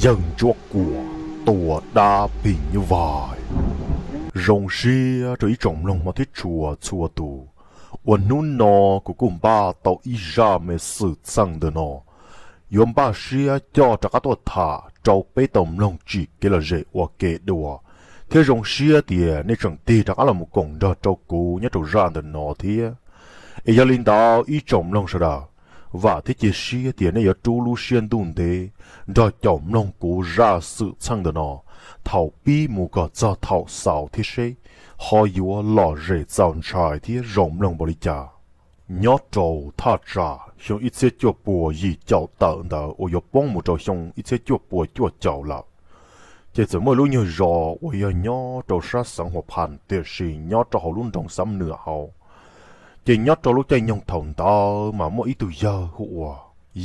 Yawg Ntsuab Kuam tua dab phim nyuj vais. Zoo siab rau ib tsoom mloog hmov thiab tshua txhua tus uas hnub no kuv kuj npaj tau ib zaj me xwm txheej ntawm no yuav npaj siab coj rov qab tuaj tham rau peb tau mloog tsim kev lom zem ua ke dua, thiab zoo siab tias nej tseem tig rov qab los mus koom nrog rau kuv nyob rau zaj ntawm no thiab. Es yog li ntawd ib tsoom mloog sawv daws, vam thiab cia siab tias nej yuav rub lub siab ntuj ntev nrog caum mloog kuv zaj xwm txheej ntawm no thaum pib mus kom txog thaum xaus thiab seb ho yuav lom zem txaus ntshai thiab zoo mloog npaum li cas. Nyob rau thaj tsam xyoo ib txhiab cuaj puas yim caum tawm ntawd uas yuav poob mus rau xyoo ib txhiab cuaj puas cuaj caum lawm, ces txawm muaj lub nyuag zos uas yog nyob rau sab xeev Huas Phas tiam sis nyob rau hauv lub nroog Xab Nwm hauv. Ces nyob rau lub caij nyoog thaum ntawd mas muaj ib tug yawg hu ua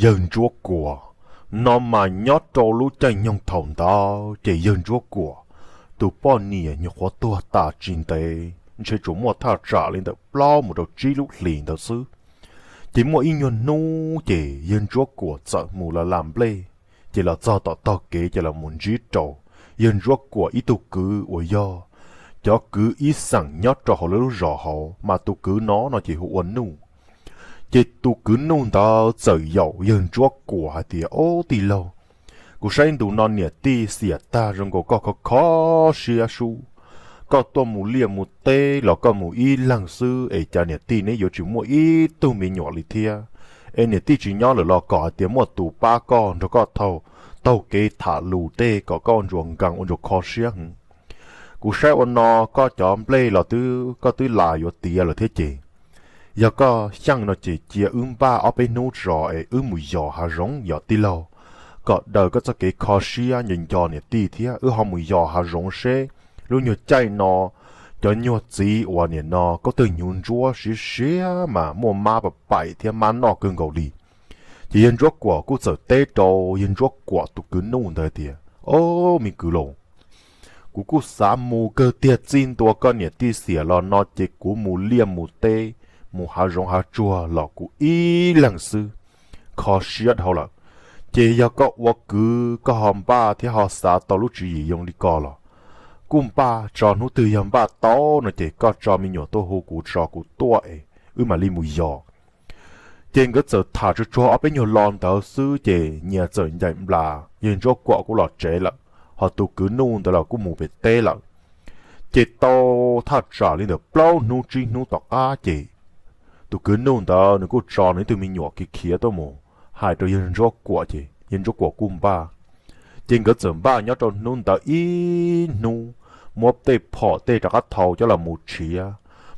yawg Ntsuab Kuam. No mas nyob rau lub caij nyoog thaum ntawd ces yawg Ntsuab Kuam tus poj niam nyuam qhuav tuag tas tsis ntev, ntshe tsuas muaj thaj tsam li ntawm plaub mus rau tsib lub hlis ntawd xwb. Ces muaj ib nyuag hnub ces yawg Ntsuab Kuam txawm mus los lam nplej, ces los txog tom tog kev ces los mus ntsib rau yawg Ntsuab Kuam ib tug kwv uas yog cov kwv ib xeem nyob rau hauv lawv lub zos hauv, mas tus kwv no no ces hu ua Nuj. Ces tus kwv Nuj ntawd txawm yaum yawg Ntsuab Kuam hais tias, Ob tij laug, kuv saib ntu no niam tij xiam tag zoo nkaus koj khov kho siab sub, koj tuaj mus liaj mus teb los koj mus ib leeg xwb es cas niam tij neb yuav tsis muaj ib tug me nyuam li thiab. Es niam tij tsis nyob lawm los kom hais tias muaj tus pab koj nrog koj taug kev tham lus tej kom koj ua ntsuas nkees ua ntsuas kho siab heev. Kuv saib ua no koj cov nplej los twb koj twb las yuav tiav lawm thiab ces yog koj xyeej no ces cia wb npaj ob peb hnub tso es wb mus yos hav zoov yom tij laug, kom daws koj txoj kev kho siab nco nco niam tij thiab wb ho mus yos hav zoov seb lub nyuag caij no cov nyuag txiv uas nim no koj twg hnyuv ntsuab siav siav mas muaj mab pam paim thiab mab noj kawg nkaus li. Ces yawg Ntsuab Kuam kuj txawm teb rau yawg Ntsuab Kuam tus kwv Nuj ntawd tias, Ob me kwv laus, kuv kuj xav mus kawg tiag, txij ntua koj niam tij xiam los no ces kuv mus liaj mus teb, mus hav zoov hav tsuag los kuv ib leeg xwb, kho siab dhau lawm. Ces yog koj ua kwv koj ho npaj thiab ho xav tau lub tswv yim zoo li ko los kuj npaj tso, hnub twg yog npaj tau no ces koj tso me nyuam tuaj hu kuv tso kuv tuaj es wb mam li mus yos. Ces nkawd txawm tham tsuag tsuag ob peb nyuag lo ntawd xwb ces nyias txawm ncaim nplas, yawg Ntsuab Kuam kuj los tsev lawm, ho tus kwv Nuj ntawd los kuj mus pem teb lawm. Ces tau thaj tsam li ntawm plaub hnub tsib hnub tom qab ces tus kwv Nuj ntawd nws kuj tso nws ib tug me nyuam khiav khiav tuaj mus hais rau yawg Ntsuab Kuam ces yawg Ntsuab Kuam kuj npaj. Ces nkawd txawm npaj nyob rau hnub ntawd ib hnub, muab tej phom tej rov qab thau coj los mus tshiav,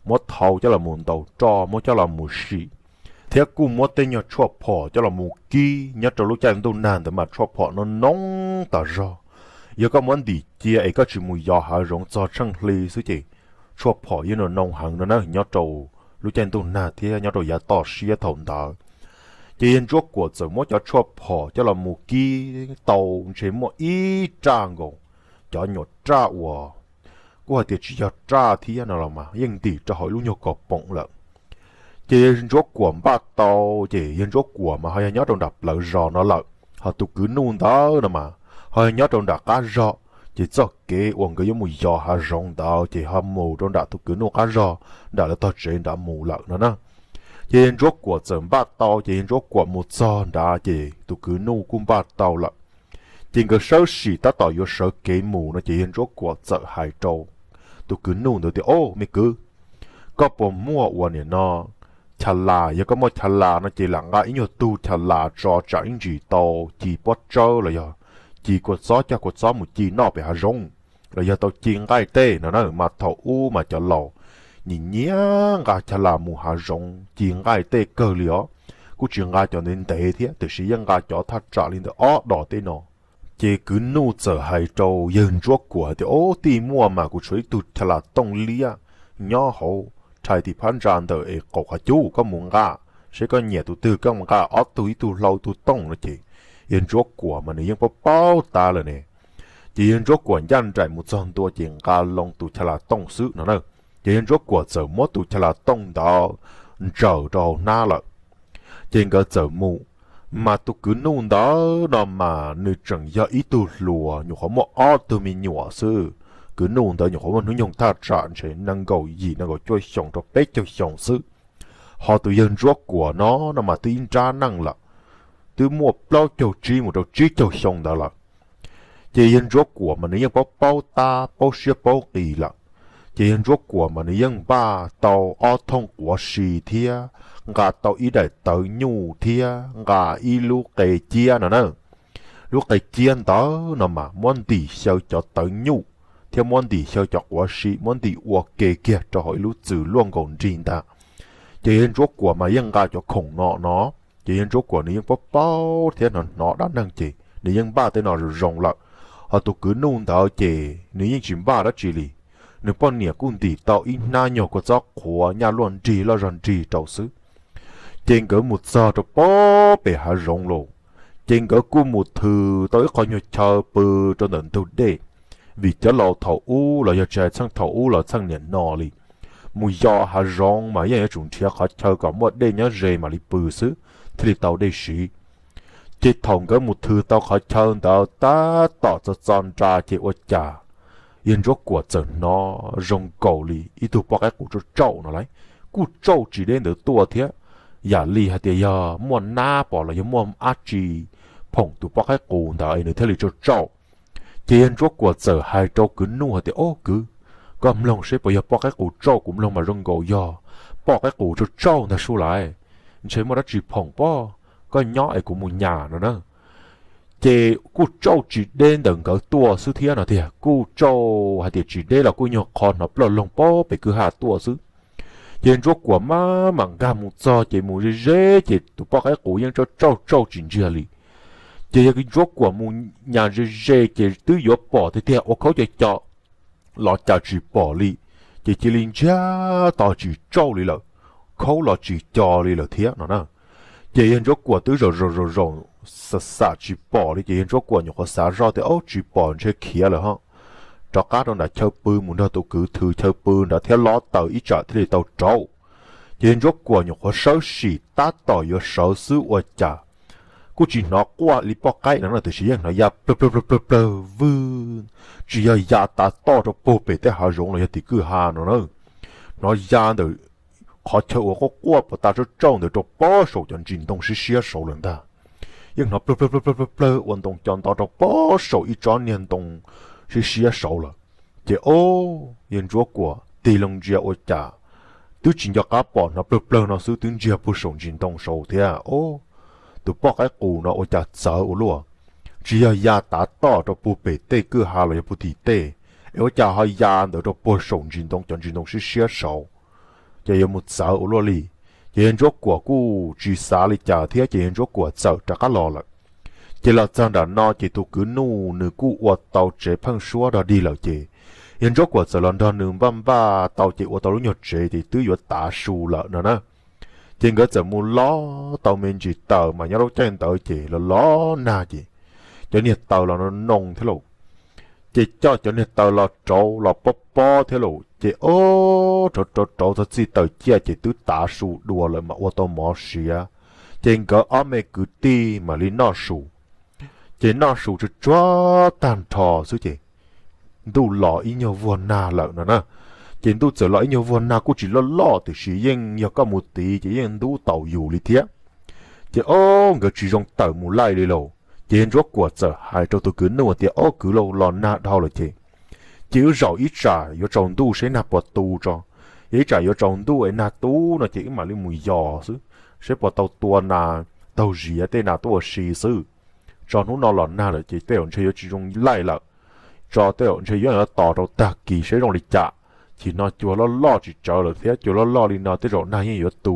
muab thau coj los mus ntaus roj, muab coj los mus sim, thiab kuj muab tej nyuag tshuaj phom coj los mus kib. Nyob rau lub caij ntuj nag ntawd mas tshuaj phom no noob tas zog. Yog koj muab ntim cia es koj tsis mus yos hav zoov txog tsheej hli xwb ces tshuaj phom yeej noo noo heev no na, nyob rau lub caij ntuj nag thiab nyob rau yav toj siab thaum ntawd. Ces yawg Ntsuab Kuam txawm muab cov tshuaj phom coj los mus kib tau ntshe muaj ib raj nkaus, cov nyuam raj uas kuj hais tias tsis yog raj thiab no los mas yeej ntim rau hauv ib lub nyuag kaus poom lawm. Ces yawg Ntsuab Kuam npaj tau, ces yawg Ntsuab Kuam mas ho yog nyob rau nram plawv zos no lawm, ho tus kwv Nuj ntawd no mas ho yog nyob rau nram qab zog. Ces txoj kev uas nkawd yuav mus yos hav zoov ntawd ces ho mus rau nram tus kwv Nuj qab zog, nram lawv tog tsev nrad mus lawm no na. Ces yawg Ntsuab Kuam txawm npaj tau, ces yawg Ntsuab Kuam mus txog nrad ces tus kwv Nuj kuj npaj tau lawm. Ces nkawd sawb sim tab tom yuav sawv kev mus no ces yawg Ntsuab Kuam txawm hais rau tus kwv Nuj ntawd tias, Au me kwv, koj puas muaj ua niam no chav las? Yog koj muaj chav las no ces lam nqa ib nyuag tug chav las tso tsam ib ntsis tau ci pob tsawb los yog ci kua txob, coj kua txob mus ci noj pem hav zoov, los yog tau ci nqaij tej no na. Mas thaum ub mas cov laus nyiam nyiam nqa chav las mus hav zoov ci nqaij tej kawg li os. Kuj tsis nqa cov ntev ntev thiab, tiam sis yeej nqa cov thaj tsam li ntawm ob dos tej no. Ces kwv Nuj txawm hais rau yawg Ntsuab Kuam hais tias, Au, tij muaj mas, kuv tshuav ib tug chav las tooj liab nyob hauv rhais tim phab ntsa ntawm es qaum qhov cub, koj mus nqa seb koj nyiam tus twg, koj mus nqa ob tug, ib tug hlau ib tug tooj no. Ces yawg Ntsuab Kuam mas nws yeej paub paub tas lawm ne. Ces yawg Ntsuab Kuam ncaj nraim mus txog ntua ces nqa loo tus chav las tooj xwb no na. Ces yawg Ntsuab Kuam txawm muab tus chav las tooj ntawd ntsaws rau hauv hnab lawm. Ces nkawd txawm mus, Mas tus kwv Nuj ntawd no mas nws tseem yog ib tug hluas nyuam qhuav muaj ob tug me nyuam xwb. Kwv Nuj ntawd nyuam qhuav muaj hnub nyoog thaj tsam ntshe nees nkaum yim nees nkaum cuaj xyoos rau peb caug xyoo xwb. Ho tus yawg Ntsuab Kuam no no mas twb ib nrab neej lawm, twb muaj plaub caug tsib mus rau tsib caug xyoo ntawd lawm. Ces yawg Ntsuab Kuam mas nws yeej paub paub tab paub siab paub qis lawm. Ces yawg Ntsuab Kuam mas nws yeej npaj tau ob thooj quav si thiab nqa tau ib daim tawv nyuj thiab nqa ib lub qe ciab no na. Lub qe ciab ntawd no mas muab ntim xyaw cov tawv nyuj thiab muab ntim xyaw cov quav si, muab ntim ua ke kiag rau hauv ib lub txwm luaj nkaus nrig ntag. Ces yawg Ntsuab Kuam mas yeej nqa cov khoom no no, ces yawg Ntsuab Kuam nws yeej paub paub thiab hnov hnov dab neeg ces nws yeej npaj tej no zoo zoo lawm. Ho tus kwv Nuj ntawd ces nws yeej tsis npaj dab tsi li, nws poj niam kuj ntim tau ib hnab nyuag kua txob qhuav nyaj luaj nrig loj zog nrig rau xwb. Ces nkawd mus txog rau pem hav zoov lawm, ces nkawd kuj mus thws tau ib qho nyuag chaw pw rau ntawm ntug dej, vim cov laus thaum ub los yog tsis hais txheej thaum ub los txheej niam no li, mus yos hav zoov mas yeej yuav tsum nrhiav qhov chaw kom muaj dej nyob ze mam li pw xwb thiaj li tau dej siv. Ces thaum nkawd mus thws tau qhov chaw ntawd tab tom txog txog nra ces ua cas yawg Ntsuab Kuam txawm hnov zoo nkaus li ib tug poj qaib qus tsauj tsauj no lauj, kuj tsauj tsis deb ntawd tuaj thiab, yam li hais tias yog muaj nab pom los yog muaj dab tsi phoom tus poj qaib qus ntawd nws thiaj li tsauj tsauj. Ces yawg Ntsuab Kuam txawm hais rau kwv Nuj hais tias, Ob kwv, koj mloog seb puas yog poj qaib qus tsauj, kuv mloog mas zoo nkaus yog poj qaib qus tsauj tsauj ntag sub lauj, ntshe muaj dab tsi phoom pob, koj nyob es kuv mus nyas no na. Ces kuj tsauj tsis deb ntawm nkawd tuaj xwb thiab no tiag, kuj tsauj hais tias tsis deb los kuj nyuag qho hnov ploj loog pob pem kwj ha tuaj xwb. Ces Ntsuab Kuam maj mam nkag mus txog ces mus ze ze ces tus poj qaib qus yeej tsauj tsauj tsauj tsis ntsiag li. Ces yog Ntsuab Kuam mus nyas ze ze ces twb yuav pom tiag tiag ua khaub co co los cas tsis pom li, ces cia li ntsiag to tsis tsauj li lawm, khaub los tsis co li lawm thiab no na. Ces yawg Ntsuab Kuam twb zaum zaum zaum zaum xam xam tsis pom li ces yawg Ntsuab Kuam nyuam qhuav xav zoj tias, Ob, tsis pom ntshe khiav lawm ho. Rov qab rau nram chaw pw mus nrog tus kwv thws chaw pw nrad thiab lob taws ib tsam thiaj li tau rauv. Ces yawg Ntsuab Kuam nyuam qhuav sawb sim tab tom yuav sawv xwb ua cas kuj tsis hnov quaj li poj qaib no na, tiam sis yeej hnov ya plawg plawg plawg plawg vwg, tsis yog ya tav toj rau puag pem tej hav zoov los yog tim kwj ha no na, hnov ya ntawm qhov chaw uas quaj quaj puas ta tsauj tsauj ntawd rau pob saum cov ntsis ntoo siab siab saud lawm ntag. Yeej hnov plawg plawg plawg plawg plawg ua ntoo co nto rau pob saum ib tsob niag ntoo siab siab saud lawm. Ces ob, yawg Ntsuab Kuam tig loo ntsia ua cas twb tsis nco qab pom, hnov plawg plawg no xwb twb ntsiag puag saum ntsis ntoo saud thiab ob, tus poj qaib qus no ua cas txawv ua luaj, tsis yog ya tav toj rau puag pem tej kwj ha los yog puag tim tej, es ua cas ho ya ntawd rau puag saum ntsis ntoo cov ntsis ntoo siab siab saud. Ces yuav mus txawv ua luaj li. Ces yawg Ntsuab Kuam kuj tsis xav li cas thiab ces yawg Ntsuab Kuam txawm rov qab los lawm. Ces los txog nram no ces tus kwv Nuj nws kuj ua tau tsev pheeb suab dog dig lawm ces yawg Ntsuab Kuam txawm los nrog nws npaj npaj tau ces ua tau lub nyuag tsev ces twb yuav tav su lawm no na. Ces nkawd txawm mus lob tau me ntsis taws mas nyob lub caij ntawd ces los los nag ces cov niag taws los no noo thiab lauj. Ces coj cov niag taws los rauv los pob pob thiab lauj ces ob, rauv rauv rauv txog txij taws ciaj ces twb tav su dua lawm mas ua tau mov siav. Ces nkawd ob me kwv tij mam li noj su. Ces noj su tsuag tsuag tag nrho xwb ces ntuj los ib nyuag vuag nag lawm no na. Ces ntuj txawm los ib nyuag vuag nag kuj tsis loj loj tiam sis yeej yog koj mus tiv ces yeej ntub taus yus li thiab. Ces ob, nkawd tsis zoo tawm mus laij li lauj. Ces yawg Ntsuab Kuam txawm hais rau tus kwv Nuj tias, Ob kwv lauj, los nag dhau lawm ces, ces wb zaum ib tsam yuav tsaus ntuj seb nag puas tu tso. Yog ib tsam yuav tsaus ntuj es nag tu no ces wb mam li mus yos xwb, seb puas tau tua nas taug ziav tej nas tuaj ua si xwb. Tso hnub no los nag lawm ces tej zaum ntshe yuav tsis zoo laij lawm. Tso tej zaum ntshe yuav tos rau tag kis seb zoo li cas. Chim no cua loj loj tsis tsawv lawm thiab, cua loj loj li no tej zaum nag yeej yuav tu.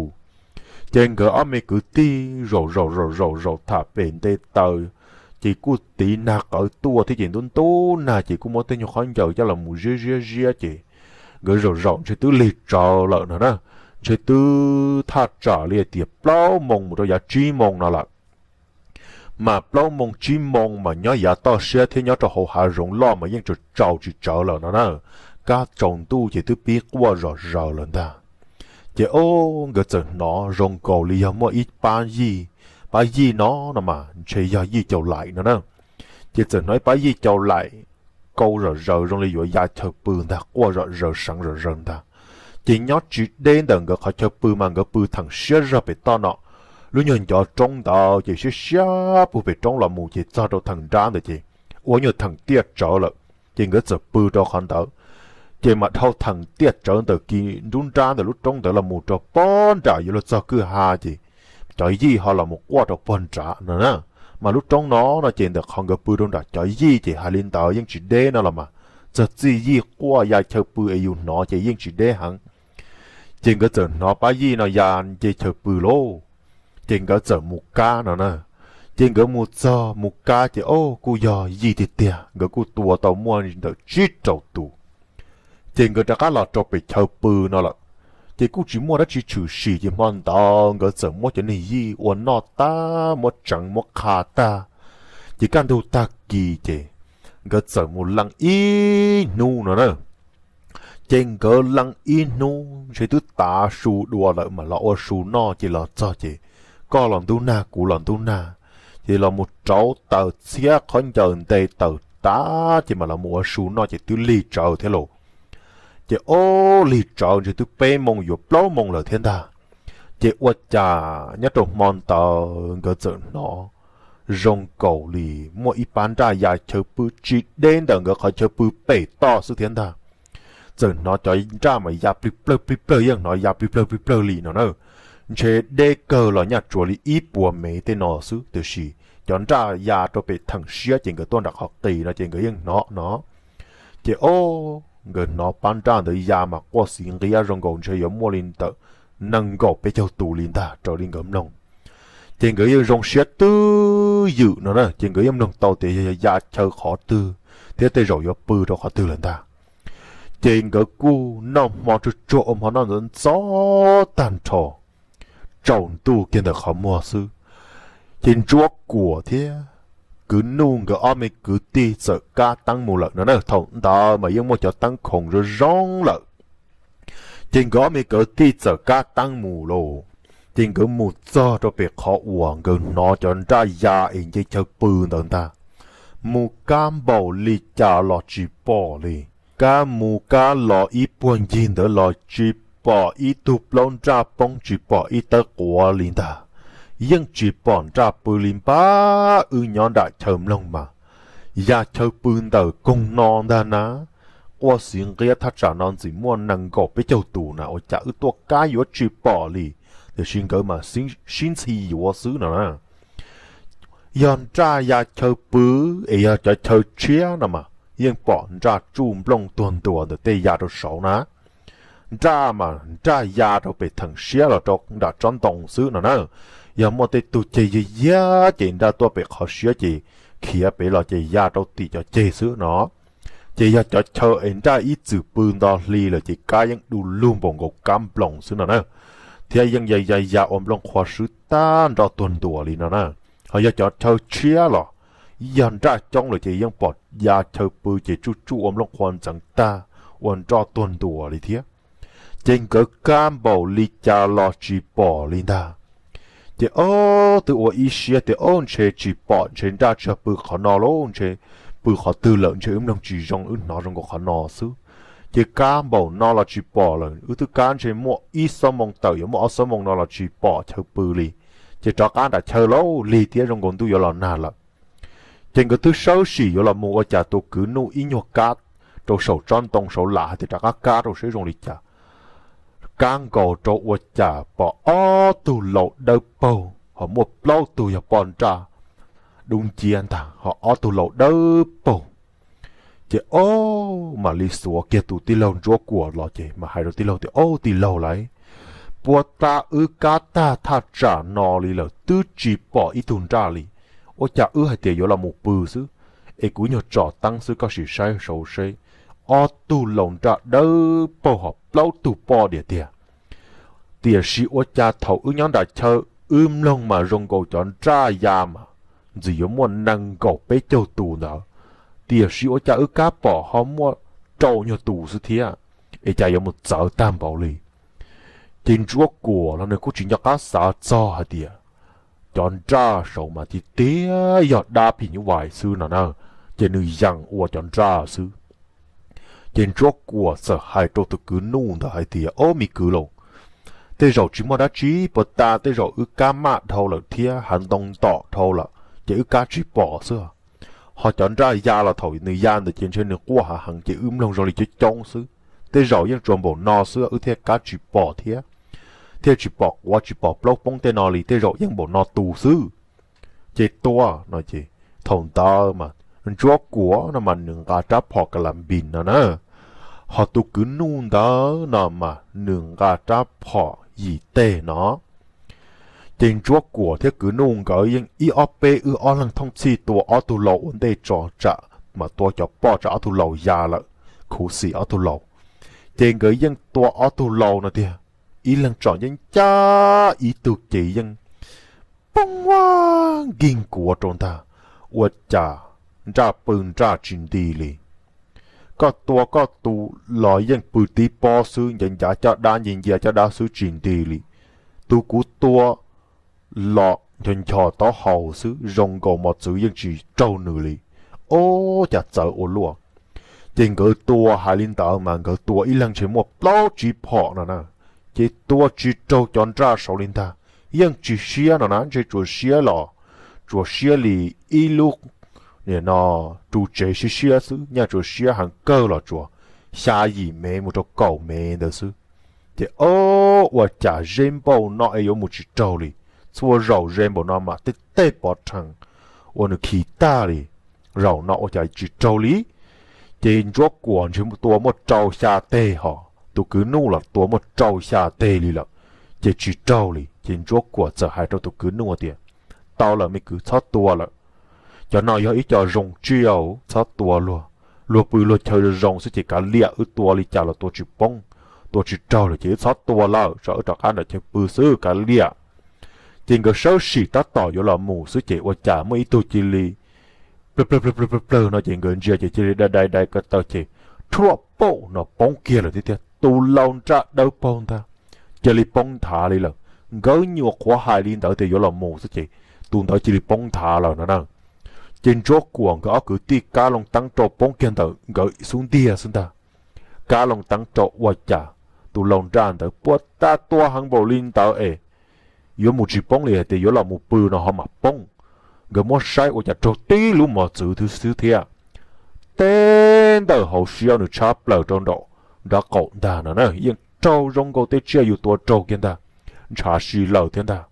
Ces nkawd ob me kwv tij zaum zaum zaum zaum zaum tham pem nte taws, ces kuj tiv nag qawv tuaj thiab ces ntub ntub nag ces kuj muab tej nyuag khaub ncaws coj los mus ziab ziab ziab ces nkawd zaum zaum ntshe twb lig tsawv lawm no na. Ntshe twb thaj tsam li tias plaub moo mus rau yav tsib moo no lawm. Mas plaub moo tsib moo mas nyob yav toj siab thiab nyob rau hauv hav zoov loj mas yeej tsaus tsaus tsis tsawv lawm no na. Kab tsaus ntuj ces twb pib quaj zom zaws lawm ntag. Ces ob, nkawd txawm hnov zoo nkaus li yog muaj ib pab yij pab yij no no mas ntshe yog yij cau laim no na. Ces txawm hnov ib pab yij cau laim kau zom zaws zoo li yuav ya chaw pw ntag, quaj zom zaws seev zom zaws ntag. Ces nyob tsis deb ntawm nkawd qhov chaw pw mas nkawd pw theem siab zog pem toj no, lub nyuag ncov roob ntawd ces siab siab pug pem roob los mus ces txog rau theem nrab ntawd ces ua nyuag theem tiaj tsawv lawm. Ces nkawd txawm pw rau qhov ntawd, ces mam dhau theem tiaj tsawv ntawm kis nruab nrab ntawm lub roob ntawd los mus rau pob nram yuav luag txog kwj ha ces cov yij ho los mus quaj rau pog nrad no na. Mas lub roob no no ces ntawm qhov nkawd pw rau nram cov yij ces hais li ntawd yeej tsis deb no los mas, txog txij yij quaj ya chaw pw es yus hnov ces yeej tsis deb heev. Ces nkawd txawm hnov pab yij no ya nce chaw pw lauj, ces nkawd txawm mus kab no na. Ces nkawd mus txog mus kab ces o, kuj yog yij tiag tiag, nkawd kuj tua tau muaj ntawm tsib rau tus. Ces nkawd rov qab los rau pem chaw pw no lawm, ces kuj tsis muaj dab tsi tshwm sim ces hmo ntawd nkawd txawm muab cov niag yij ua noj tag, muab tseev muab qha tag. Ces kaj ntug tag kis ces nkawd txawm mus leej ib hnub no na. Ces nkawd leej ib hnub ntshe twb tav su dua lawm mam los ua su noj ces los txog ces koj los ntub nag kuv los ntub nag, ces los mus rauv taws txhiab qhov ncaws nte taws tag ces mam los mus ua su noj ces twb lig tsawv thiab lauj. Ces o, lig tsawv ntshe twb peb moo yuav plaub moo lawm thiab ntag. Ces ua cas nyob rau hmo ntawd nkawd txawm hnov zoo nkaus li muaj ib pab nraj ya chaw pw tsis deb ntawm nkawd qhov chaw pw pem toj xwb thiab ntag. Txawm hnov cov nraj mas ya plig plawg plig plawg, yeej hnov ya plig plawg plig plawg li no na. Ntshe deb kawg los nyaj tsuas li ib puas mev tej no xwb, tiam sis cov nraj ya rau pem theem siab ces nkawd tuaj nram qhov qis no ces nkawd yeej hnov no. Ces o, nkawd hnov pab nraj ntawd ya mas quaj xiv nqiab zoo nkaus ntshe yuav muaj li ntawm nees nkaum peb caug tus li ntag raws li nkawd mloog. Ces nkawd yeej zoo siab twb ywm no na, ces nkawd yeej mloog tau tias yog ya chaw qhov twg thiab tej zaum yuav pw rau qhov twg lawm ntag. Ces nkawd kuj noj hmo tsuag tsuag ua hmo noj ntxov ntxov tag nrho, tsaus ntuj kiag ntawm qhov muag xwb, ces Ntsuab Kuam thiab Kwv Nuj nkawd ob me kwv tij txawm kab teeb mus lawm no na. Thaum ntawd mas yeej muaj cov teeb khoom zoo zoo lawm. Ces nkawd ob me kwv tij txawm kab teeb mus lauj. Ces nkawd mus txog rau pem qhov uas nkawd hnov cov nraj ya es nce chaw pw ntawd ntag, mus kab npaum li cas los tsis pom li. Kab mus kab los ib puag ncig ntawd los tsis pom ib tug plaub nraj poob, tsis pom ib tawb quav li ntag. Yeej tsis pom nraj pw li npab. Wb nyob nram chaw mloog mas ya chaw pw ntawm koog no ntag na. Quaj xiv nqiab thaj tsam no ntxim muaj nees nkaum peb caug tus na, ua cas wb tuaj kab yuav tsis pom li. Tiam sis nkawd mas sib ntxhi yuav xwb no na. Yog nraj ya chaw pw es yog cov chaw tshiab no mas yeej pom nraj tsuj nplooj tuag ntuas ntawm tej ya rau saud na. Nraj mas nraj ya rau pem theem siab los rau nram tsob ntoo xwb no na. Yog muaj tej tug ceg yag yag ces nraj tuaj pem qhov siab ces khiav pem los ces ya rau tim cov ceg xwb no. Ces yog cov chaw es nraj ib txwm pw nto hli lawm ces kab yeej du lug npaum nkaus kab nploos xwb no na, thiab yeej ya ya ya ua nplooj qhuav swb tag nroj tuag ntuas li no na. Ho yog cov chaw tshiab los yog nraj coob lawm ces yeej pom ya chaw pw ces tsuj tsuj ua nplooj qhuav ntxeev tag, ua nroj tuag ntuas li thiab. Ces nkawd kab npaum li cas los tsis pom li ntag. Ces ob twb ua ib siab tias ob ntshe tsis pom, ntshe nraj tsis yog pw qhov no lauj, ntshe pw qhov twg lawm, ntshe wb mloog tsis zoo, wb hnov zoo nkaus qhov no xwb. Ces kab npaum no los tsis pom lawm, wb twb kab ntshe muaj ib xuab moo tawm yuav muaj ob xuab moo no los tsis pom chaw pw li. Ces rov qab nram chaw lauj, lig thiab zoo nkaus ntuj yuav los nag lawm. Ces nkawd twb sawb sim yuav los mus ua cas tus kwv nuj ib nyuag kab rau saum tsob ntoo saud lam hais tias rov qab kab rau seb zoo li cas. Kab nkaus rau ua cas pom ob tug laus dawb paug ho muaj plaub tug yog poj nraj dub nciab ntag, ho ob tug laus dawb paug. Ces ob mam li xuav kiag tus tij laug Ntsuab Kuam los ces mam hais rau tij laug tias, Ob tij laug lauj, puag ta wb kab tag thaj tsam no li lawm twb tsis pom ib tug nraj li. Ua cas wb hais tias yuav los mus pw xwb, es kuv nyuag tsom teeb xwb, koj sim saib saud seb, ob tug laus nraj dawb paug ho plaub tug poj diam tiag. Tiam sis ua cas thaum wb nyob nram chaw wb mloog mas zoo nkaus cov nraj ya mas ntxim yuav muaj nees nkaum peb caug tus ntawd, tiam sis ua cas wb kab pom ho muaj rau nyuag tus xwb thiab, es cas yuav mus txawv tag npaum li. Ces Ntsuab Kuam los nws kuj tsis nco qab xav txog hais tias cov nraj saud mas tiag tiag yog dab phim nyuj vais xwb no na, ces nws yees ua cov nraj xwb. Ces Ntsuab Kuam txawm hais rau tus kwv Nuj ntawd hais tias, Ob, me kwv lauj, tej zaum tsis muaj dab tsi puas tas, tej zaum wb kab maj dhau lawm thiab hav ntoo ntom dhau lawm ces wb kab tsis pom xwb. Ho cov nraj ya los thaum nws ya ntawd ces ntshe nws quaj hav heev ces wb mloog zoo li coob coob xwb. Tej zaum yeej tsuas npaum no xwb wb thiaj kab tsis pom thiab, thiaj tsis pom quav tsis pom plaub poob tej no li, tej zaum yeej npaum no tus xwb. Ces tua no ces thaum ntawd mas Ntsuab Kuam no mas nws nqa rab phom ka la npis no na, ho tus kwv Nuj ntawd no mas nws nqa rab phom yim teg no. Ces Ntsuab Kuam thiab kwv Nuj nkawd yeej ib ob peb wb ob leeg thooj txhij tua ob tug laus ua ntej tso tsam, mas tua cov poj tsam ob tug laus ya lawm, khuv xim ob tug laus. Ces nkawd yeej tua ob tug laus no tiag, ib leeg tsom yeej cab ib tug ces yeej poob vaj nkig nkuav rau ntag. Ua cas nraj pw nraj tsis nti li. Koj tua koj tus los yeej pw tib pob xwb, ncav ncav caj dab, nce ncia caj dab xwb tsis nti li. Tus kuv tua los ncho ncho taub hau xwb, zoo nkaus mos txwv yeej tsis raug nws li. Ob, cas txawv ua luaj. Ces nkawd tua hais li ntawd mas nkawd tua ib leeg ntshe muaj plaub tsib phom no na, ces tua tsis raug cov nraj saud li ntag. Yeej tsis siab no na, ntshe tsuas siab los, tsuas siab li ib lub, nim no, ru tsev siab siab xwb, nyaj tsuas siab heev kawg los tsuas xya yim mev mus rau kaum mev ntawd xwb. Ces ob, ua cas zeb npauj no es yuav mus tsis raug li. Txhua zaus ze npaum no mas tej tej pov rhees uas nws khi tag li, zaum no ua cas tsis raug li. Ces Ntsuab Kuam ntshe tua muaj rau xya teg, ho tus kwv Nuj los tua muaj rau xya teg li lawm, ces tsis raug li. Ces Ntsuab Kuam txawm hais rau tus kwv Nuj tias, Tau lawm me kwv, txhob tua lawm. Cov no yog ib co zoo tsiaj, txhob tua luag. Luag pw luag chaw zoo xwb ces kav liam, wb tua li cas los tua tsis poob, tua tsis raug lawm ces wb txhob tua lawm, tso wb rov qab nram chaw pw xwb, kav liam. Ces nkawd sawv tsees tab tom yuav los mus xwb ces ua cas muaj ib tug cia li plawg plawg plawg plawg plawg no ces nkawd ntsia ces cia li dai dai dai ko taw ces rhuaj paum no poob kiag lawm thiab tiag. Tus laus nraj dawb paug ntag, cia li poob nthav li lawm. Nkawd nyuam qhuav hais li ntawd tias yuav los mus xwb ces tus ntawd cia li poob nthav lawm no na. Ces Ntsuab Kuam nkawd ob kwv tij kab loo teeb rau poob kiag ntawm nkawd xub ntiag xwb ntag. Kab loo teeb rau ua cas tus laus nraj ntawd puas tas tua heev npaum li ntawd es yuav mus tsis poob li, hais tias yuav los mus pw no ho mam poob. Nkawd muab saib ua cas raug tib lub mos txwv xwb thiab. Teb ntawm hauv siab nws tshab plaws rau nraum nrav qaum ntag no na, yeej raug zoo nkaus tej tsiaj yus tua raug kiag ntag, ntshav si lawm thiab ntag.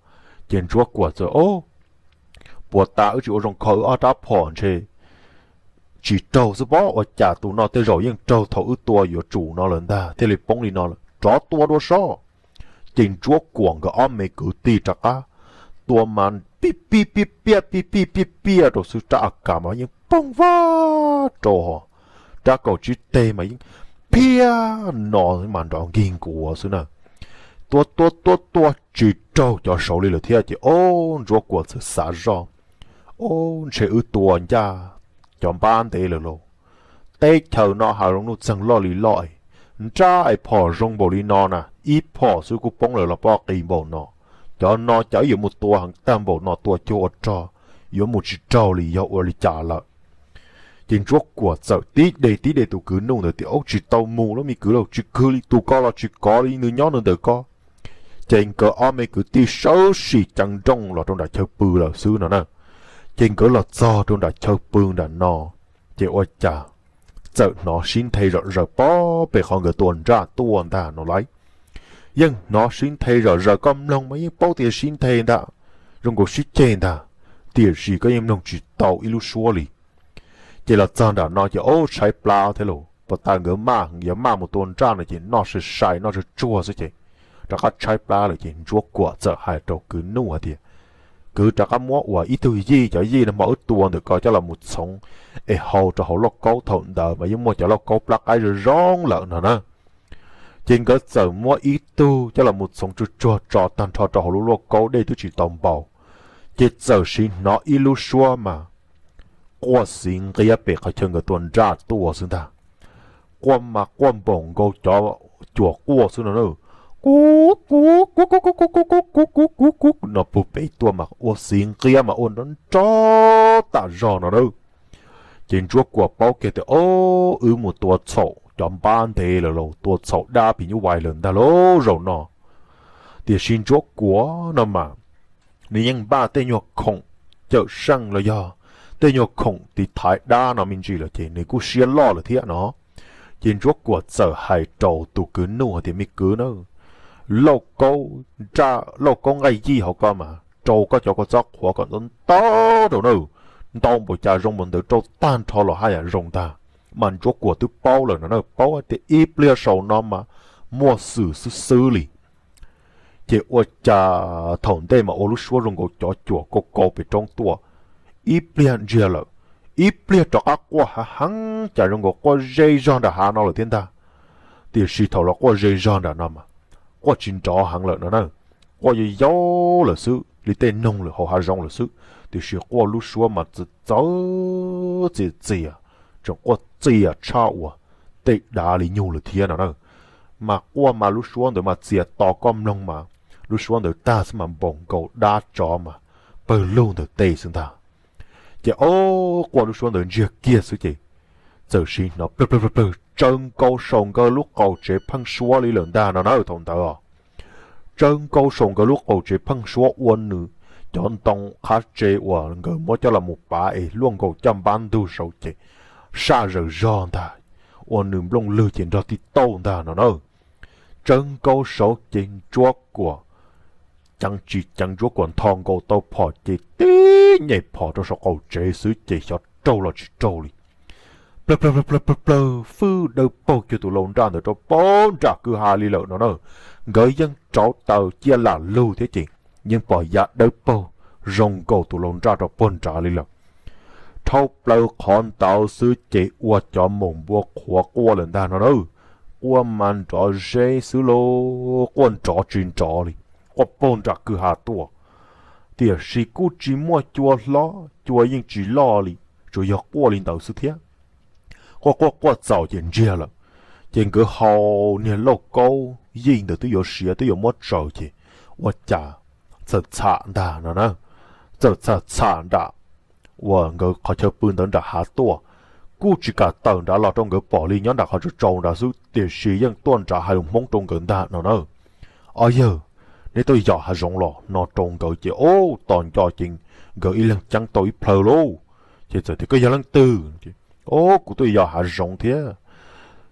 Ces Ntsuab Kuam txawm, Ob, puas tas wb tsis ua zoo kho wb ob rab phom ntshe tsis raug xwb pob, ua cas tus no tej zaum yeej raug thaum wb tua yuav tsum no lawm ntag thiaj li poob li no lawm, rov tua dua soj. Ces Ntsuab Kuam nkawd ob me kwv tij rov qab tua mas pib pib piaj piaj pib pib piaj piaj rau xwb, rab a kas mas yeej poob vaj rau, ho rab kaum tsib teg mas yeej phiaj no mas nrov nkig nkuav xwb na. Tua tua tua tua tsis raug cov saud li lawm thiab ces ob, Ntsuab Kuam txawm xav zoj, Ob, ntshe wb tua ncaj cov npab ntev lawm lauj. Teb chaws no hav zoov nuj txeeg loj li loj, nraj es phom zoo npaum li no na, ib phom xwb kuj poob lawm los pob qis npaum no. Cov no cas wb yuav mus tua heev tag npaum no, tua cuag ua rog yuav mus tsis raug li, yog ua li cas lawm? Ces Ntsuab Kuam txawm tib de tib de tus kwv Nuj ntawd tias, Ub, tsis tau mus lawm me kwv lauj, tsis kwv li, tus ko los tsis kov li, nws nyob nws ntawm ko. Ces nkawd ob me kwv tij sawv tsees ceev nrooj los rau nram chaw pw lawm xwb no na. Ces nkawd los txog rau nram chaw pw nram no, ces ua cas txawm hnov sib nthe zom zaws pob pem qhov nkawd tua nraj tuaj ntag no lauj. Yeej hnov sib nthe zom zaws, koj mloog mas yeej paub tias sib nthe ntag, zoo nkaus sib ceg ntag, tiam sis koj yeej mloog tsis tau ib lub suab li. Ces los txog nram no ces, Ub, tshaib plab thiab lauj, puas tas nkawd maj yuav maj mus tua nraj no ces noj sai sai noj tsuag tsuag xwb ces rov qab tshaib plab lawm. Ces Ntsuab Kuam txawm hais rau kwv Nuj hais tias, Kwv, rov qab muab uas ib tug yij, cov yij no hmo wb tua ntawm ko coj los mus txhoov es hau rau hauv lauj kaub, thaum ntawd mas yeej muaj cov lauj kaub plab qaib zoo zoo lawm no na. Ces nkawd txawm muab ib tug coj los mus txhoov tsuag tsuag tso tag nrho rau hauv lub lauj kaub, dej twb tsis tau npau. Ces txawm sim hnov ib lub suab mas quaj xiv nqiab pem qhov chaw nkawd tua nraj tuaj xwb ntag. Quaj mas quaj npaum nkaus cov cuam quaj xwb no na. kuv kuv kuv kuv kuv kuv kuv kuv kuv kuv kuv no puag pem tuaj mas ua xiv nqiab mas ua nrov nrov tas zog no na. Ces Ntsuab Kuam paub kiag tias, Ob, wb mus tua txhaum cov npab ntev lawm los tua txhaum dab phim nyuj vais lawm ntag lauj zaum no. Tiam sis Ntsuab Kuam no mas nws yeej npaj tej nyuag khoom cawm seej los yog tej nyuag khoom tiv thaiv dab no me ntsis lawm ces nws kuj siab loj lawm thiab no. Ces Ntsuab Kuam txawm hais rau tus kwv Nuj hais tias, Me kwv na, lauj kaub nqaij yij hauv ko mas rau koj cov kua txob qhuav kom ntau ntau rau na, ntau npaum cas zoo npaum ntawd rau tag nrho los haj yam zoo ntag. Mas Ntsuab Kuam twb paub lawm no na, paub tias ib pliag saum no mas muaj xwm xwb xwb li. Ces ua cas thaum ntej mas ua lub suab zoo nkaus cov cuam kaus kaus pem roob tuaj, ib pliag ntsiag lawm, ib pliag rov qab quaj hav heev cas zoo nkaus quaj ze zog nram hav no lawm thiab ntag. Tiam sis thaum los quaj ze zog nram no mas quaj tsis nrov heev lawm no na, quaj yau yau lawm xwb li tej noog lawm hauv hav zoov lawm xwb. Tiam sis quaj lub suab mas txawv txawv txias txias, tseem quaj txias tshaj uas tej dav li nyuj lawm thiab no na. Mas quaj mas lub suab ntawd mas txias to koj mloog mas lub suab ntawd tag xwb mas npaum nkaus dab tsov mas pawg lug ntawm tej xwb ntag. Ces ob, quaj lub suab ntawd ntsiag kiag xwb ces txawm sim hnov plawg plawg plawg plawg tsawv nkaus saum nkawd lub qaum tsev pheej suab li lawm ntag no na thaum ntawd os. Tsawv nkaus saum nkawd lub qaum tsev pheej suab ua nws cov ntoo qhab tsev uas nkawd muab coj los mus pav es luaj nkaus caj npab ntug saud ces saj zawm zog ntag, ua nws nplooj lwg ces nrog tib tauj ntag no na. Tsawv nkaus saud ces Ntsuab Kuam ceev tsis ceev Ntsuab Kuam ntho nkaus tau phom ces tib nyem phom rau saum qaum tsev xwb ces xyov raug los tsis raug li. Plawg plawg plawg plawg plawg, fwj dawb paug kiag tus lau nraj ntawd rau pem nram kwj ha li lawm no na. Nkawd yeej rauv taws ciaj lam lug thiab ces yeej pom yav dawb paug zoo nkaus tus lau nraj rau puag nrad li lawm. Dhau plaws qhov ntawd xwb ces ua cov maum npua qhuav quaj lawm ntag no na. Quaj mas nrov zeb xwb lauj, quaj nrov tsis nrov li, quaj puag nram kwj ha tuaj. Tiam sis kuj tsis muaj cua hlob, cua yeej tsis loj li, tsuas yog quaj li ntawd xwb thiab. Quaj quaj quaj txaus ces ntsiag lawm. Ces nkawd haus niag lauj kaub yij ntawd twb yuav siav twb yuav muab tsaws ces ua cas txawm txham ntag no na, txawm txham txham nram uas nkawd qhov chaw pw ntawd nram hav tuaj. Kuj tsis kam tawm nrad los rau nkawd pom li, nyob nram qhov tsaus tsaus nrad xwb tiam sis yeej tuaj nrad hais lus Hmoob rau nkawd ntag no na. Ob yawg, neb tuaj yos hav zoov los no rau nkawd ces ub, tos nco ces nkawd ib leeg ceeb tau ib plhaw lauj. Ces txawm tias, Koj yog leej twg? Ub, kuv tuaj yos hav zoov thiab,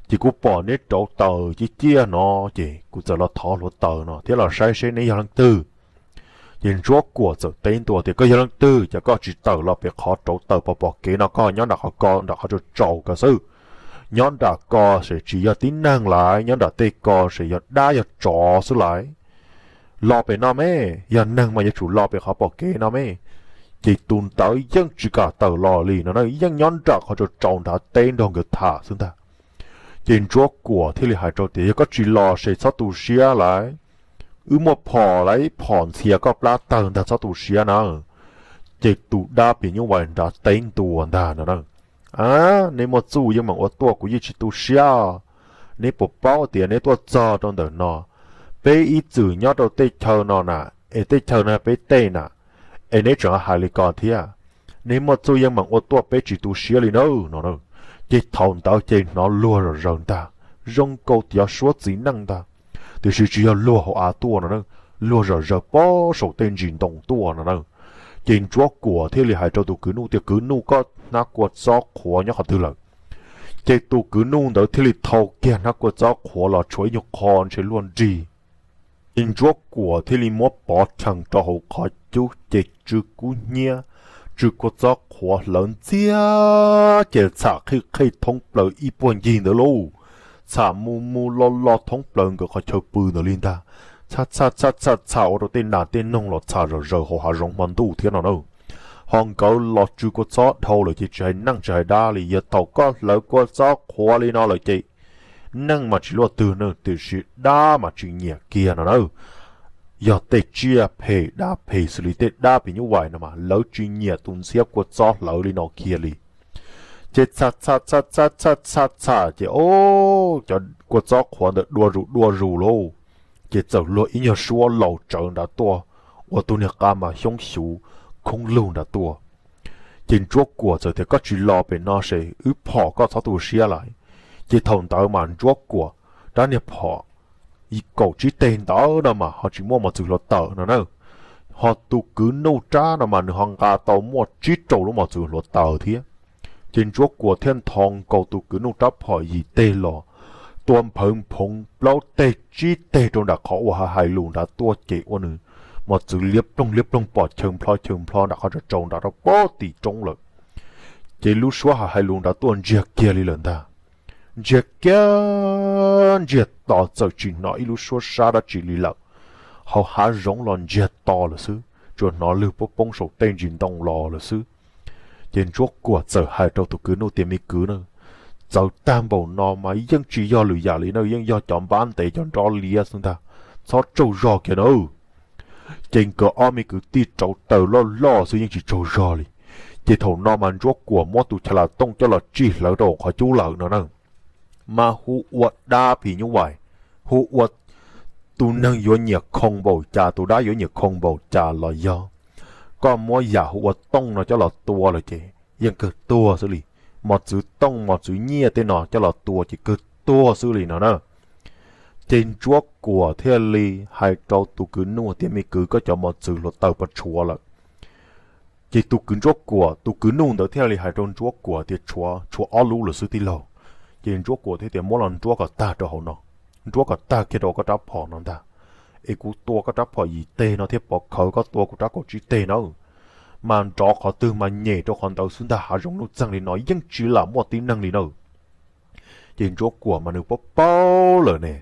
ces kuv pom neb rauv taws ciaj ciaj no ces kuv txawm los thov hluav taws no thiab los saib seb neb yog leej twg. Ces Ntsuab Kuam txawm teb ntua tias, Koj yog leej twg? Cas koj tsis tawm los pem qhov rauv taws pom pom kev no, koj nyob nram qhov ko nram qhov tsaus tsaus ko xwb. Nyob nram ko ces tsis yog tib neeg lawm, nyob nram tej ko ces yog dab yog tsov xwb lawm. Los pem no me, yog neeg mas yuav tsum los pem qhov pom kev no me. Ces tus ntawd yeej tsis kam tawm los li no na, yeej nyob nram qhov tsaus tsaus nrad teb nrog nkawd tham xwb ntag. Ces Ntsuab Kuam thiaj li hais rau tias, Yog koj tsis los ces txhob tu siab lawm, wb muaj phom lawm, phom ntxhias koj plab tawg ntag, txhob tu siab na. Ces tus dab phim nyuj vais nrad teb ntua ntag no na, A, neb muaj txuj yeej meem ua tuaj, kuv yeej tsis tu siab. Neb puas paub tias neb tuaj txog rau ntawm no, peb ib txwm nyob rau tej chaw no na, es tej chaw no peb tej na, es neb tseem hais li ko thiab. Neb muaj txuj yeej meem ua tuaj, peb tsis tu siab li na no na. Ces thaum ntawd ces hnov luag zom zaws ntag, zoo nkaus tias suab txiv neej ntag, tiam sis tsis yog luag hauv av tuaj no na, luag zom zaws pob saum tej ntsis ntoo tuaj no na. Ces Ntsuab Kuam thiaj li hais rau tus kwv Nuj tias, Kwv Nuj, koj hnab kua txob qhuav nyob qhov twg lawm? Ces tus kwv Nuj ntawd thiaj li thau kiag hnab kua txob qhuav los tshuav ib nyuag qho ntshe luaj nrig. Ces Ntsuab Kuam thiaj li muab pov rhees rau hauv qhov cub ces tsw kub hnyiab, tsw kua txob qhuav hlawv ntxiag ces txham qhij qhej thoob plaws ib puag ncig ntawd lauj. Txham mus mus los los thoob plaws nkawd qhov chaw pw ntawd li ntag. Txham txham txham txham txham ua rau tej nas tej noog los txham zom zaws hauv hav zoov hmo ntuj thiab no na. Ho nkawd los tsw kua txob dhau lawm ces tsis hais neeg tsis hais dab li, yog thaum koj hlawv kua txob qhuav li no lawm ces neeg mas tsis luaj twg na, tiam sis dab mas tsis nyiam kiag no na. Yog tej tsiaj phem dab phem xws li tej dab phim nyuj vais no mas lawv tsis nyiam tus ntxhiab kua txob hlawv li no kiag li. Ces txham txham txham txham txham txham txham ces o, cov kua txob qhuav ntawd dua zus dua zus lauj. Ces txawm luag ib nyuag suab laus tsawv nrad tuaj, ua tus niag qa mas xyoob xyuv khoob lug nrad tuaj. Ces Ntsuab Kuam txawm tias, Koj tsis los pem no ces wb phom koj txhob tu siab lawm. Ces thaum ntawd mas Ntsuab Kuam rab niag phom kaum tsib teg ntawd no mas ho tsis muaj mos txwv hluav taws no na, ho tus kwv Nuj Rab no mas nws ho nqa tau muaj tsib rau lub mos txwv hluav taws thiab. Ces Ntsuab Kuam thiaj nthos nkaus tus kwv Nuj Rab phom yim teg los, tua nphawv nphoov plaub teg tsib teg rau nram qhov uas Hav Hais Lus nrad tuaj ces ua nws mos txwv liab ploog liab ploog pom chaw nplho chaw nplho nram qhov tsaus nram rau pem tim roob lawm. Ces lub suab Hav Hais Lus nrad tuaj ntsiag kiag li lawm ntag. Ntsiag kiag ntsiag to txawm tsis hnov ib lub suab sab dab tsi li lawm. Hauv hav zoov los ntsiag to lawm xwb, tsuas hnov lwg poob poob saum tej ntsis ntoo los lawm xwb. Ces Ntsuab Kuam txawm hais rau tus kwv Nuj tias, Me kwv na, txawv tag npaum no mas yeej tsis yog lwm yam li na, yeej yog cov npab ntev cov nrob liab xwb ntag, txhob tsaug zog kiag na. Ces nkawd ob me kwv tij rauv taws loj loj xwb yeej tsis tsaug zog li. Ces thaum no mas Ntsuab Kuam muab tus cha las tooj coj los tsij hlawv rau qhov cub lawm no na, mas hu ua dab phim nyuj vais, hu ua tus neeg yuav nyiam khoo npaum cas, tus dab yuav nyiam khoo npaum cas los yog, koj muab yam hu ua tooj no coj los tua lawm ces yeej kawg tuag xwb li. Mos txwv tooj mos txwv nyiaj tej no coj los tua ces kawg tuag xwb li no na. Ces Ntsuab Kuam thiaj li hais rau tus kwv Nuj tias, Me kwv, koj cov mos txwv hluav taws puas tshuav lawm? Ces tus kwv Ntsuab Kuam, tus kwv Nuj ntawd thiaj li hais rau Ntsuab Kuam tias, Tshuav, tshuav ob lub lawm xwb tij laug. Ces Ntsuab Kuam thiaj tias, Muab los nruab kom tag rau hauv no, nruab kom tag kiag rau koj rab phom no ntag, es kuv tua koj rab phom yim teg no thiab pov khawv koj tua kuv rab kaum tsib teg na, mas nrov qhov twg mas nyem rau qhov ntawd xwb ntag, hav zoov nuj txeeg li no yeej tsis lam muaj tib neeg li na. Ces Ntsuab Kuam mas nws paub paub lawm ne.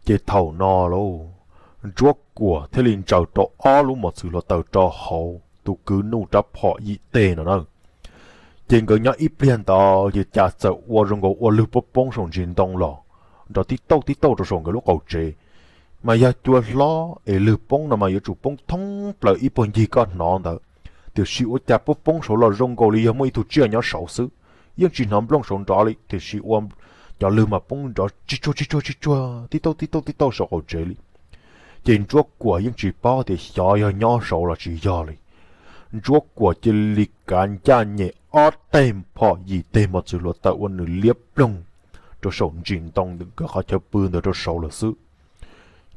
Ces thaum no lauj, Ntsuab Kuam thiaj li ntsaws rau ob lub mos txwv hluav taws rau hauv tus kwv Nuj rab phom yim teg no na. Ces nkawd nyob ib pliag ntawd ces cas txawm ua zoo nkaus ua lwg poob poob saum ntsis ntoo los nrov tib tauj tib tauj rau saum nkawd lub qaum tsev. Mas yog cua hlob es lwg poob no mas yuav tsum poob thoob plaws ib puag ncig koj hnov ntawd, tiam sis ua cas poob poob saud los zoo nkaus li yog muaj ib tug tsiaj nyob saud xwb, yeej tsis hnov nplooj saud nrov li, tiam sis ua cov lwg mas poob nrov tsis tsuag tsis tsuag tsis tsuag tib tauj tib tauj tib tauj saum qaum tsev li. Ces Ntsuab Kuam yeej tsis paub tias xyov yog nyob saud los tsis yog li. Ntsuab Kuam cia li kav ncaj nyem ob teg phom yim teg mos txwv hluav taws ua nws liab ploog rau saum ntsis ntoo nkawd qhov chaw pw ntawd rau saud lawm xwb.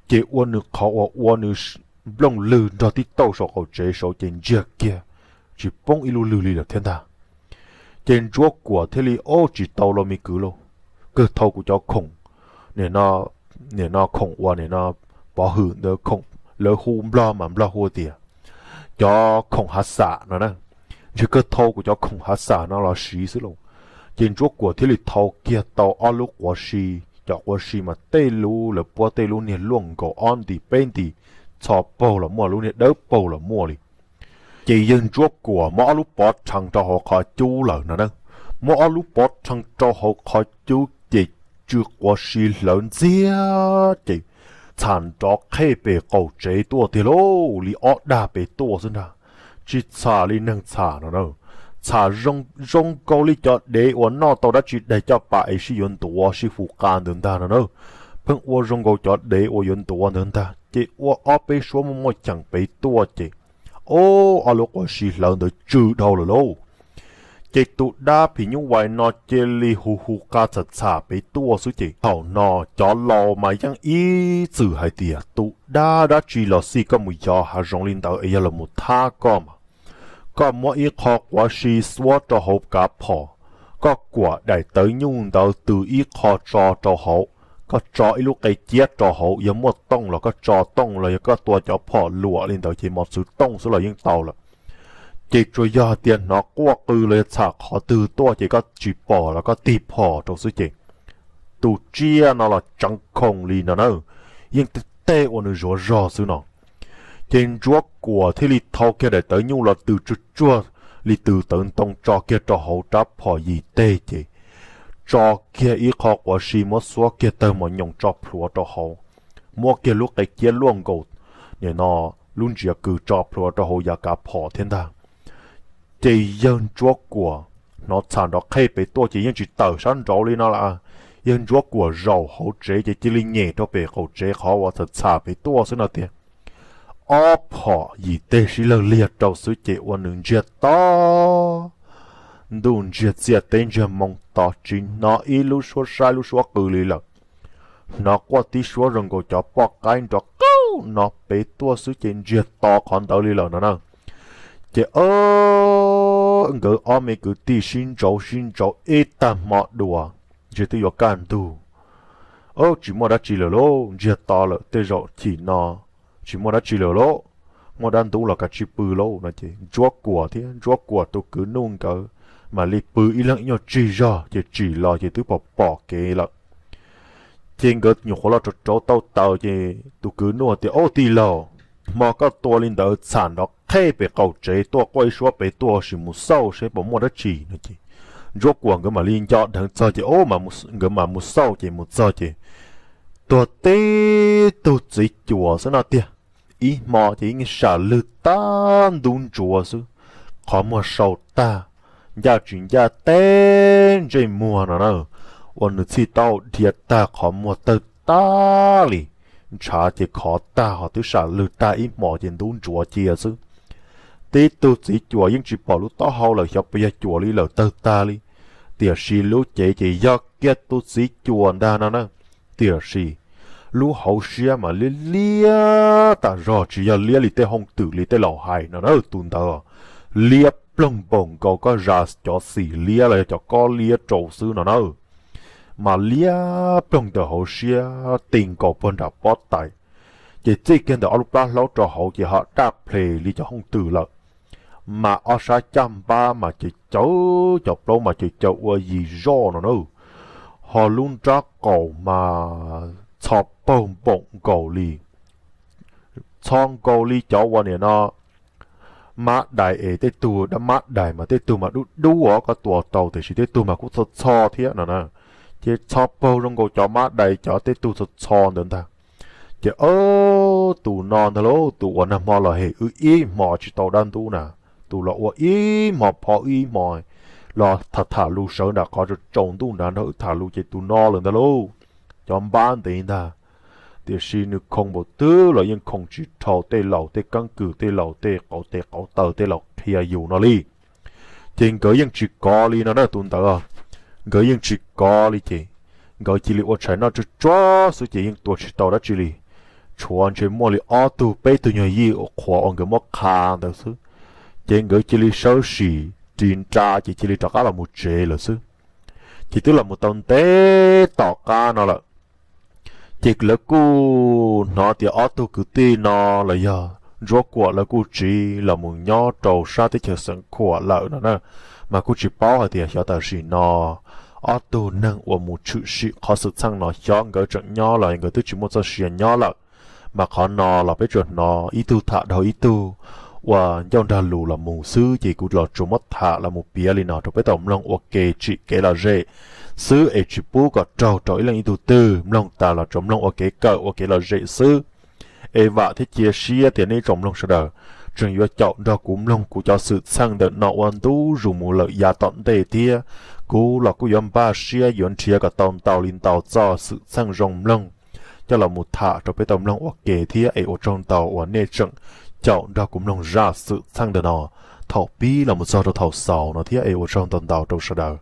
Ces ua nws qhov uas ua nws nplooj lwg nrog tib tauj saum qaum tsev saud ces ntsiag kiag, tsis poob ib lub lwg li lawm thiab ntag. Ces Ntsuab Kuam thiaj li, Ob, tsis tau lauj me kwv lauj, kawg thau kuv cov khoom, nim no khoom uas nim no pov hwm ntawd, lawv hu Nplog mas Nplog hu tias cov khoom hav xam no na, ntshe kawg thau kuv cov khoom hav xam no los siv xwb lauj. Ces Ntsuab Kuam thiaj li thau kiag tau ob lub quav si, cov quav si mas tej lub lawv puab tej lub niag luaj nkaus ob nti peb nti, txho paug los muaj, lub niag dawb paug los muaj li. Ces yawg Ntsuab Kuam muab ob lub pov rhees rau hauv qhov cub lawm no na, muab ob lub pov rhees rau hauv qhov cub ces tsw quav si hlawv ntxiag ces txham nrov qhej pem qaum tsev tuaj tiag lauj, li ob dag pem tuaj xwb ntag. Tsis txham li neeg txham no na, txham zoo nkaus li cov dev uas noj tau dab tsi daig caj pas es sib yuav ntuav sib hu qa ntawd ntag no na. Pheej ua zoo nkaus cov dev uas yuav ntuav ntawd ntag ces ua ob peb suab muaj muaj cheem pem tuaj ces, ob, ob lub quav si hlawv ntawd tsw dhau lawm lauj. Ces tus dab phim nyuj vais no cia li hu hu qa txham txham pem tuaj xwb ces thaum no cov laus mas yeej ib txwm hais tias, Tus dab dab tsi los xij koj mus yos hav zoov li ntawd es yog los mus thab koj mas. Koj muab ib qho quav si xuab rau hauv kav phom, koj kuam daim tawv nyuj ntawd tws ib qho tso rau hauv, koj tso ib lub qe ciab rau hauv, yog muaj tooj los koj tso tooj los yog koj tua cov phom luam li ntawd ces mos txwv tooj xwb los yeej tau lawm. Ces tsuas yog hais tias hnov quaj qw los yog txham qhov twg tuaj ces koj tsis pom los koj tig phom rau xwb ces tus tsiaj no los tseev khoom li no na, yeej tej ua nws zuav zog xwb no. Ces Ntsuab Kuam thiaj li thau kiag daim tawv nyuj los tws tsuag tsuag li tws tawv ntoo tso kiag rau hauv rab phom yim teg ces tso kiag ib qho quav si muab xuab kiag tawg mos nyoos tso plhuav rau hauv, muab kiag lub qe ciab luaj nkaus nim no lub ntsiav kws tso plhuav rau hauv yav kav phom thiab ntag. Ces yawg Ntsuab Kuam hnov txham nrov qhej pem tuaj ces yeej tsis tawm sab nraud li no lawm, yawg Ntsuab Kuam zaum hauv tsev ces cia li nyem rau pem qaum tsev qhov uas txham txham pem tuaj xwb no tiag. Ob phom yim teg sib lawg liag rau xwb ces ua nws ntsiag to ntuj ntsiag txiaj teb ntsiag moo to tsis hnov ib lub suab saib lub suab qw li lawm. Hnov quaj tib suab zoo nkaus cov poj qaib nrov qauj no pem tuaj xwb ces ntsiag to qhov ntawd li lawm no na. Ces nkawd ob me kwv tij sib ntsauv sib ntsauv ib tag hmo dua, ntshe twb yuav kaj ntug. Tsis muaj dab tsi lawm lauj, ntsiag to lawm tej zaum chim no tsis muaj dab tsi lawm lauj, muaj dab ntub los kav tsij pw lauj no ces Ntsuab Kuam thiab Ntsuab Kuam tus kwv Nuj nkawd mam li pw ib leeg ib nyuag tsig zog ces tsim los ces twb pom pom kev lawm. Ces nkawd nyuam qhuav los rauv rauv tau taws ces tus kwv Nuj tias, Au tij laug, hmo koj tua li ntawd txham nrov qheb pem qaum tsev tuaj quaj ib suab pem tuaj sim mus xauj seb puas muaj dab tsi no ces Ntsuab Kuam nkawd mam li nco dheev txog ces nkawd mam mus xauj ces mus txog ces tuag tib tug txiv cuam xwb no tiag. Ib hmo ces yeej sam lwg tag ntub ntsuav xwb, qhov muag sau tag, ncaj tsis ncaj teb ntsej muag no na, ua nws txhij taub hau dhia tag qhov muag tawg tag li, ntshav ces khov tag ho twb sam lwg tag ib hmo ces ntub ntsuav cia xwb. Tib tug txiv cuam yeej tsis pom lub taub hau lawm xyov puas yog cuam li lawm tawg tag li, tiam sis lub cev ces yog kiag tus txiv cuam ntag no na. Tiam sis lub hauv siab mas liab liab tas zog tsis yog liab li tej hooj twm li tej laus hais no na, tus ntawd liab ploog npaum nkaus koj zas cov xim liab los yog cov kob liab rau xwb no na. Mas liab ploog ntawm hauv siab ti nkaus puag nram pob tais, ces txij kiag ntawm ob lub plab hlaub rau hauv ces ho daj ples li cov hooj twm lawm. Mas ob sab caj npab mas caws caws, cov plaub mas caws caws ua yis zoj no na, ho lub nrab qaum mas txho paug npaum nkaus li, txho nkaus li cov uas nim no mab dais es tej tug dab mab dais mas tej tug mas dub dub os koj tua tau tiam sis tej tug mas kuj txho txho thiab no na. Ces txho paug zoo nkaus cov mab dais cov tej tug txho txho ntawd ntag. Ces tus no ntag lauj, tus uas nag hmo los hem wb ib hmo tsis tau dab ntub na, tus los ua ib hmo pho ib hmo los tham tham lus sawv nram qhov tsaus ntuj nrad nrog wb tham lus ces tus no lawm ntag lauj. Cov npab ntev ntag, tiam sis nws khoo npaum twg los yeej khoo tsis dhau tej laus tej keeb kwm tej laus tej qauv tes qauv taw tej laus qhia yus no li. Ces nkawd yeej tsis kov li no na tus ntawd, nkawd yeej tsis kov li ces nkawd cia li ua tshais noj tsuag tsuag xwb ces yeej tua tsis tau dab tsi li. Tshuav ntshe muaj li ob tug peb tug nyuag yij uas qhuav uas nkawd muab qha ntawd xwb, ces nkawd cia li sawb sim ris nra ces cia li rov qab los mus tsev lawm xwb. Ces twb los mus tau ntev tom qab no lawm, ces lawv kuj hnov tias ob tug kwv tij no los yog Ntsuab Kuam lawv kuj tsiv los mus nyob rau sab teb chaws Xeev Khuam lawm no na. Mas kuj tsis paub hais tias xyov tam sim no ob tug neeg uas mus tshwm sim qhov xwm txheej no xyov nkawd tseem nyob los nkawd twb tsis muaj txoj sia nyob lawm. Mas qhov no los peb tsuas hnov ib tug tham dhau ib tug ua ncauj nrag lus los mus xwb ces kuv los tsuas muab tham los mus piav li no rau peb tau mloog ua ke tsim kev lom zem xwb es tsis pub kom raug rau ib leej ib tug twg, mloog tas los tsuas mloog ua kev kawm ua kev lom zem xwb. Es vam thiab cia siab tias nej tsoom mloog sawv daws tseem yuav caum nrog kuv mloog kuv cov xwm txheej ntawm no ua ntu zus mus lawm yav tom ntej thiab. Kuv los kuj yuav npaj siab yuav nrhiav kom tau ntau li ntau txoj xwm txheej zoo mloog coj los mus tham rau peb tau mloog ua ke thiab es ua tsaug ntau uas nej tseem caum nrog kuv mloog zaj xwm txheej ntawm no thaum pib los mus txog rau thaum xaus no thiab es ua tsaug ntau ntau rau sawv daws.